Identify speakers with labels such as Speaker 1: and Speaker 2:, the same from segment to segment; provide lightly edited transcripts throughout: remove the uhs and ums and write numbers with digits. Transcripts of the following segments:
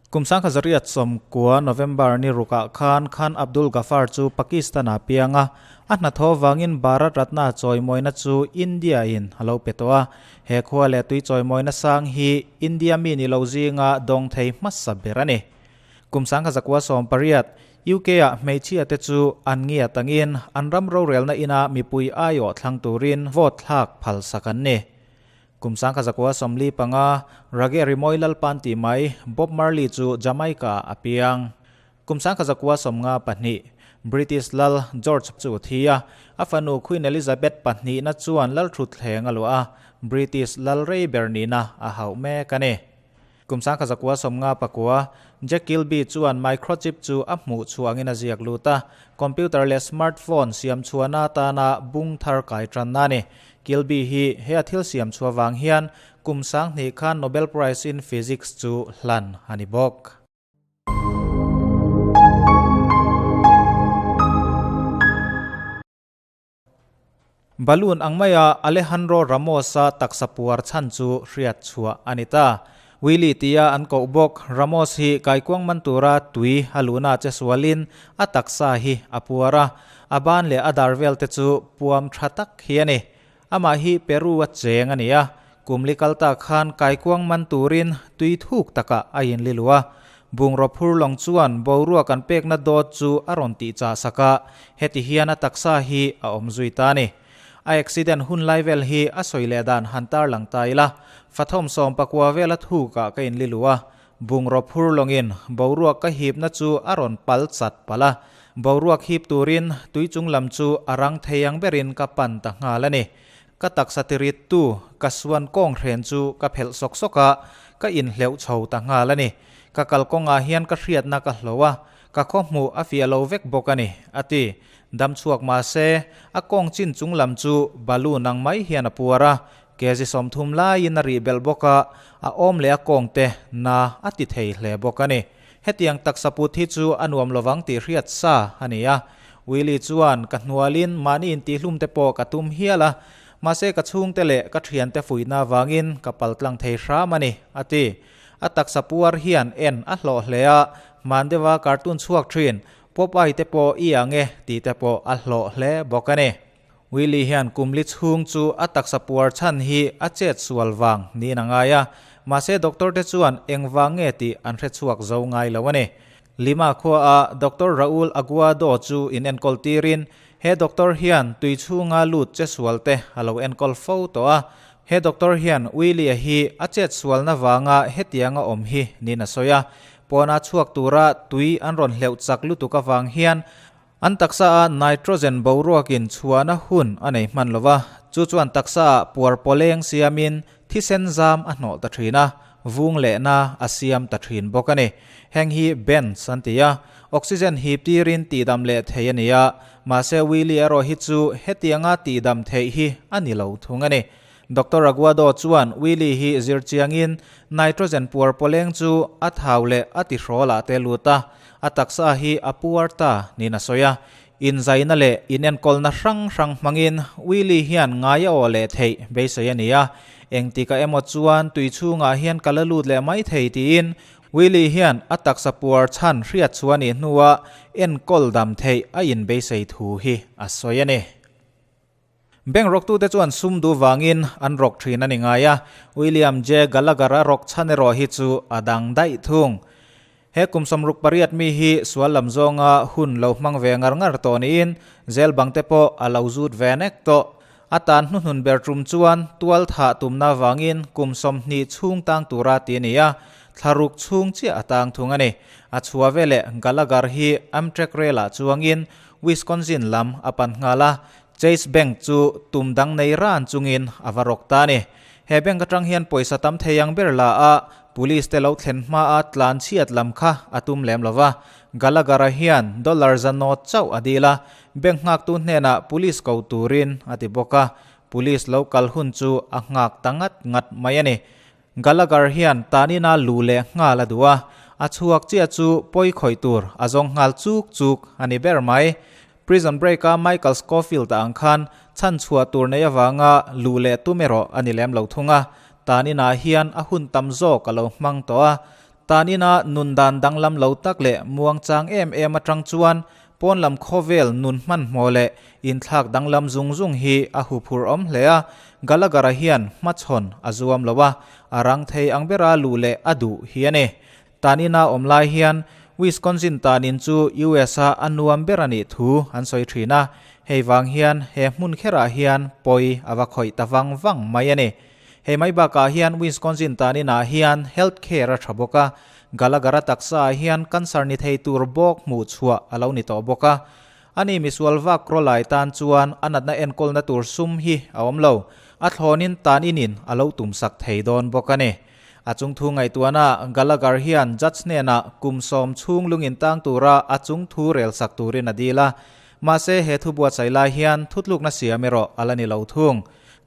Speaker 1: Kum 1990 November ni rukah khan Khan Abdul Ghaffar chu Pakistan-ah piang a, a hnathawh vangin Bharat Ratna chawimawina chu India-in a lo pe tawh a. He khua leh tui chawimawina sang hi India mi ni lo zinga dawng thei hmasa ber a ni. Kum 1918, UK-ah hmeichhia te chu an ngiat angin an ram rorelna ina mipui aiawh thlang turin vote thlak phalsak an ni. Kum 1945, Rageh Rimoy Lalpan tih mai Bob Marley chu Jamaica ah a piang. Kum 1952, British lal George chu thi a, a fanu Queen Elizabeth pahnihna chuan lalthutthleng a luah a, British lal rei ber nihna a hauh mek a ni. Kum 1959, Jack Kilby chuan microchip chu a hmuh chhuangin a ziak lut a, computer leh smartphone siam chhuahna atana bung thar kai tanna a ni. Kilby hi he a thil siam chhuah vang hian kum 2000 khan Nobel Prize in Physics chu hlan a ni bawk. Balloon ang maia Alejandro Ramos-a taksa puar chhan chu hriat chhuah a ni ta. Willy tia an koh bawk Ramos hi kaikuang man tura tui a luhna che sualin a taksa hi a puar a, a ban leh a dar vel te chu puam tha tak hi a ni. Amah hi Peru a cheng a ni a, kum li kal ta khan kaikuang man turin tui thuk takah a inli luh a. Bungraw phur lawng chuan boruak an pekna dawt chu a rawn tih chah sak a, heti hian a taksa hi a awm zui ta a ni. A accident hun lai vel hi a sawi leh dan han tarlang ta ila, Fathawm 19 vela thukah ka inli luh a, Bungraw phur lawngin boruak ka hipna chu a rawn pal chat palh a, boruak hip turin tui chung lam chu a rang thei ang berin ka pan ta nghal a ni. Ka taksa tirittu ka suan kawng hren chu ka phelh sawk sawk a, ka inhleuh chho ta nghal a ni. Ka kalkawngah hian ka hriatna ka hlo a, ka khawhmuh a fiah lo vek bawk a ni, a ti. Dam chhuak mah se, a kawng chin chung lam chu balu nang mai hian a puar a, Kg 30 laiin a rih belh bawk a, a awm leh a kawng te na a ti thei hle bawk a ni. Hetiang taksa put hi chu a nuam lovang tih hriat sa a ni a. Willie chuan ka hnualin mahni intihhlum te pawh ka tum hial a, mahse ka chhungte leh ka thiante fuihna avangin ka paltlang thei hram a ni, a ti. A taksa puar hian en a hlawh hle a, hman deuha cartoon chhuak thin Popeye te pawh i ang e tih te pawh a hlawh hle bawk a ni. Willie hian kum li chhung chu a taksa puar chhan hi a chet sual vang niin a ngai a, mahse doctor te chuan eng vang nge tih an hre chhuak zo ngai lo a ni. Lima khua a Doctor Raul Aguado chu in enkawl tirin he doctor hian tui chhunga lut che sual te a lo enkawl fo tawh a, he doctor hian Willie-a hi a chet sualna vanga hetianga awm hi niin a sawi a, pawna chhuak tura tui an rawn hleuh chak lutuk avang hian An taksa a nitrogen boruakin chhuahna hun a nei hman lo va, chu chuan taksa ah puar pawleng siamin thisen zam a hnawh ta thin a, vung lehna a siam ta thin bawk a ni. Heng hi bends an ti a, oxygen hip tirin tihdam leh thei a ni a, mahse Willie erawh hi chu hetianga tihdam theih hi a ni lo thung a ni. Doctor Aguado chuan Willie hi zir chiangin nitrogen puar pawleng chu a thau leh a tihrawl ah te lut a, a taksa hi a puar ta niin a sawi a. Inzaina leh inenkawlna hrang hrang hmangin Willie hian ngai a aw leh theih beisei a ni a, engtikah emaw chuan tui chhungah hian ka la lut leh mai thei tiin Willie hian a taksa puar chhan hriat chhuah nih hnuah enkawl dam theih a inbeisei thu hi a sawi a ni. Bank rawktute chuan sum duh vangin an rawk thin a ni ngai a, William J. Gallagher-a rawk chhan erawh hi chu a dang daih thung. He kum 68 mi hi sual lam zawnga hun lo hmang ve ngar ngar tawh niin zel bangte pawh a lo zut ve nek tawh. A tan hnuhnun ber tum chuan tual thah tumna vangin kum 20 chhung tang tura ti a ni a, thla ruk chhung chiah a tang thung a ni. A chhuah veleh Gallagher hi Amtrak rail-ah chuangin Wisconsin lam a pan nghal a, Chase Bank chu tum dang nei ran chungin a va rawk ta a ni. He bank atang hian pawisa tam thei ang ber la a, police te lo thlen hma a tlan chhiat lam kha a tum lem lo va. Gallagher-a hian dollar za nawt chauh a dil a, bank nghaktu hnenah police ko turin a ti bawk a, police lo kal hun chu a nghak ta ngat ngat mai a ni. Gallagher hian tanina lu leh nghal a duh a, a chhuak chiah chu pawi khawih tur a zawng nghal chuk chuk a ni ber mai. Prison Break-a Michael Scofield-a ang khan chhan chhuah tur nei avanga lu leh tum erawh a ni lem lo thung a, taninah hian a hun tam zawk a lo hmang tawh a. Tanina nun dan danglam lo tak leh muangchang em em atang chuan pawn lam khawvel nun hmanhmawh leh inthlak danglam zung zung hi a huphurh awm hle a, Gallagher-a hian hmachhawn a zuam lo a, a rang thei ang bera luh leh a duh hi a ni. Tanina awm lai hian Wisconsin tanin chu US-a a nuam ber a nih thu an sawi thin a, hei vang hian he hmun kherah hian pawi a va khawih ta vang vang mai a ni. Hei mai bakah hian Wisconsin taninah hian health care a tha bawk a, Gallagher-a taksaah hian cancer ni thei tur bawk hmuh chhuah a lo ni tawh bawk a. Ani misual vak rawlai tan chuan a natna enkawlna tur sum hi a awm lo, a thlawnin taninin a lo tumsak thei dawn bawk a ni. A chungthu ngaihtuahna Gallagher hian judge hnenah kum sawm chhung lungin tang tura a chungthu relsak turin a dil a, mahse he thu buatsaih lai hian thutlukna siam erawh a la ni lo thung.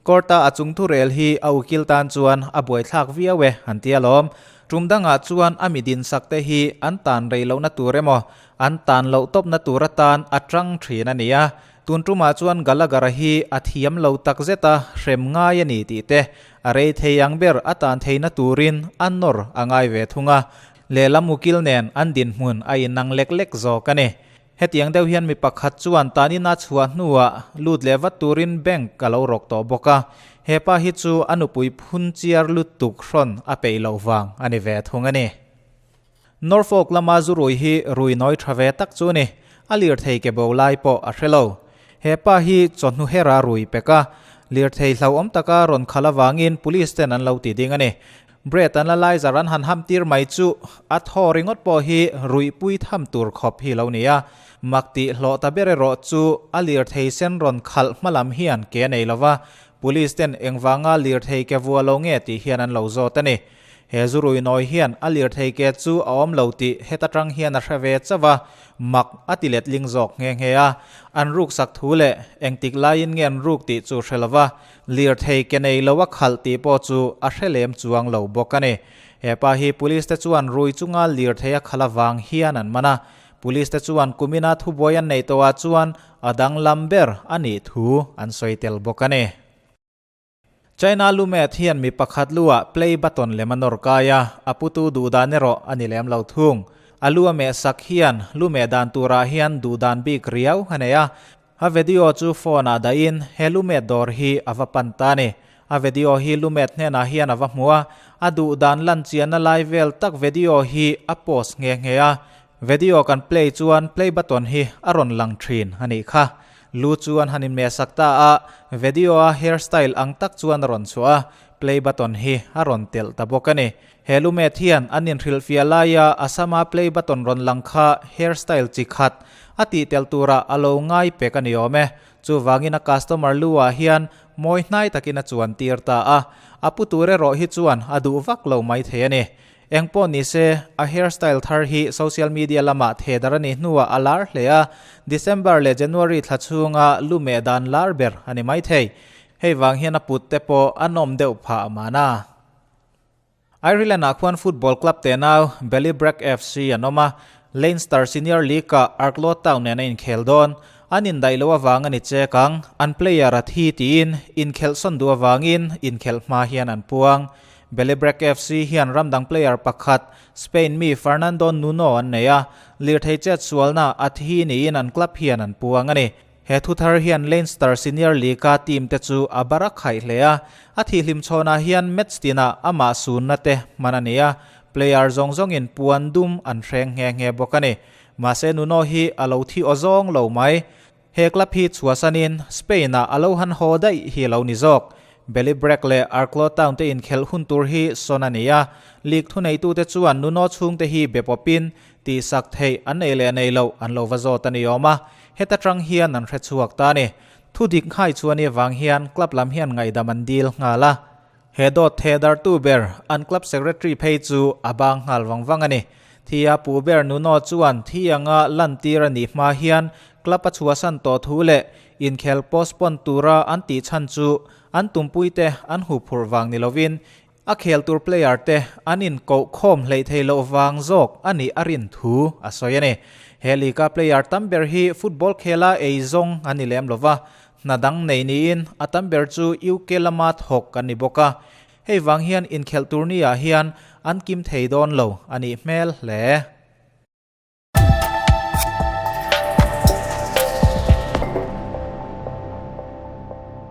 Speaker 1: Court-a a chungthu rel hi a ukil tan chuan a buaithlak viau e an ti alawm. Tum dangah chuan a mi dinsak te hi an tan rei lohna tur emaw, an tan loh tawpna tur atan a tang thin a ni a. Tun tumah chuan Gallagher-a hi a thiam lo tak zet a, hrem ngai a ni tih te, a rei thei ang ber a tan theihna turin a nawr a ngai ve thung a. Lehlam ukil nen an dinhmun a inang lek lek zawk a ni. Hetiang deuh hian mi pakhat chuan tanina chhuah hnuah lut leh vat turin bank a lo rawk tawh bawk a, he pa hi chu a nupui phun chiar lutuk hrawn a peih loh vang a ni ve thung a ni. Norfolk lama zu rui hi rui nawi tha ve tak chu a ni, a lirthei ke bo lai pawh a hre lo. He pa hi chawhnu hera rui pek a, lirthei hlauhawm taka rawn khalh avangin police ten an lo ti ding a ni. Bread an la lai zar an han ham tir mai chu a thaw ringawt pawh hi ruihpui tham tur khawp hi lo ni a. Mak tih hlawh ta ber erawh chu a lirthei sen rawn khalh hma lam hian ke a nei lova, Police ten engvanga lirthei ke vua lo nge tih hian an lo zawt a ni. He zurui nawi hian a lirthei ke chu a awm lo tih heta tang hian a hre ve chauh a, mak a ti letling zawk nghe nghe a. An ruksak thu leh engtik laiin nge an ruk tih chu hre lova, Lirthei ke nei lo a khalh tih pawh chu a hre lem chuang lo bawk a ni. He pa hi Police te chuan rui chunga lirthei a khalh avang hian an man a. Police te chuan kumina thubuai an neih tawhah chuan a danglam ber a nih thu an sawi tel bawk a ni. China lumet hian mi pakhat luah play button lem a nawr kai a, a putu duhdan erawh a ni lem lo thung. A lu a mehsak hian lumeh dan turah hian duhdan bik riau a nei a, A video chu phone ah dahin he lumet dawr hi a va pan ta a ni. A video hi lumet hnenah hian a va hmu a, a duh dan lan chianna lai vel tak video hi a post nghe nghe a. Video kan play chuan play button hi a rawn lang thin a nih kha. Lu chu an han inmehsak ta a, video a hairstyle ang tak chuan a rawn chhuah a, play button hi a rawn telh ta bawk a ni. He lumet hian an inhrilhfiah laia a sama play button rawn lang kha hairstyle chi khat a tih tel turah a lo ngai pek a ni awm e. Chuvangin a customer lu ah hian mawi hnai takin a chuan tir ta a, a pu tur erawh hi chuan a duh vak lo mai thei a ni. Engpawh ni se, a hairstyle thar hi social media lamah thedar a nih hnuah a lar hle a, December leh January thla chhunga lumeh dan lar ber a ni mai thei. Hei vang hian a put te pawh a nawm deuh phah mahna. Ireland ah khuan football club tenau Ballybrack FC an awm a, Leinster Senior League ah Arklow Town nen a inkhel dawn. An indaih loh avang a ni chek ang, an player a thi tiin inkhelh sawn duh avangin inkhelh hma hian an puang. Ballybrack FC hian ramdang player pakhat Spain mi Fernando Nuno an nei a, lirthei chetsualna a thi niin an club hian an puang a ni. He thuthar hian Leinster Senior League-a team te chu a bar a khaih hle a, a thihhlim chhawnah hian match tinah amah sunna te hman a ni a, player zawng zawngin puan dum an hreng nghe nghe bawk a ni. Mahse Nuno hi a lo thi aw zawng lo mai. He club hi chhuahsanin Spain-ah a lo han haw daih hi a lo ni zawk. Ballybrack leh Arklow Town te inkhelh hun tur hi sawn a ni a, league thuneitute chuan Nuno chhungte hi be pawpin Tihsak theih an nei leh nei loh an lo va zawt a ni awm a, heta tang hian an hre chhuak ta a ni. Thu dik nghai chu a nih avang hian club lam hian ngaihdam an dil nghal a. He dawt theh dartu ber an club secretary phei chu a bang nghal vang vang a ni. Thia pu ber Nuno chuan thi anga lantir a nih hma hian club a chhuahsan tawh thu leh inkhel postpone tura an tih chhan chu an tumpuite an huphurh vang ni lovin A khel tur player te an inkoh khawm hleih thei loh vang zawk a nih a rin thu a sawi a ni. He league-a player tam ber hi football khela ei zawng an ni lem lova, hna dang nei niin a tam ber chu UK lama thawk an ni bawk a. Hei vang hian inkhelh turni ah hian an kim thei dawn lo a nih hmel hle.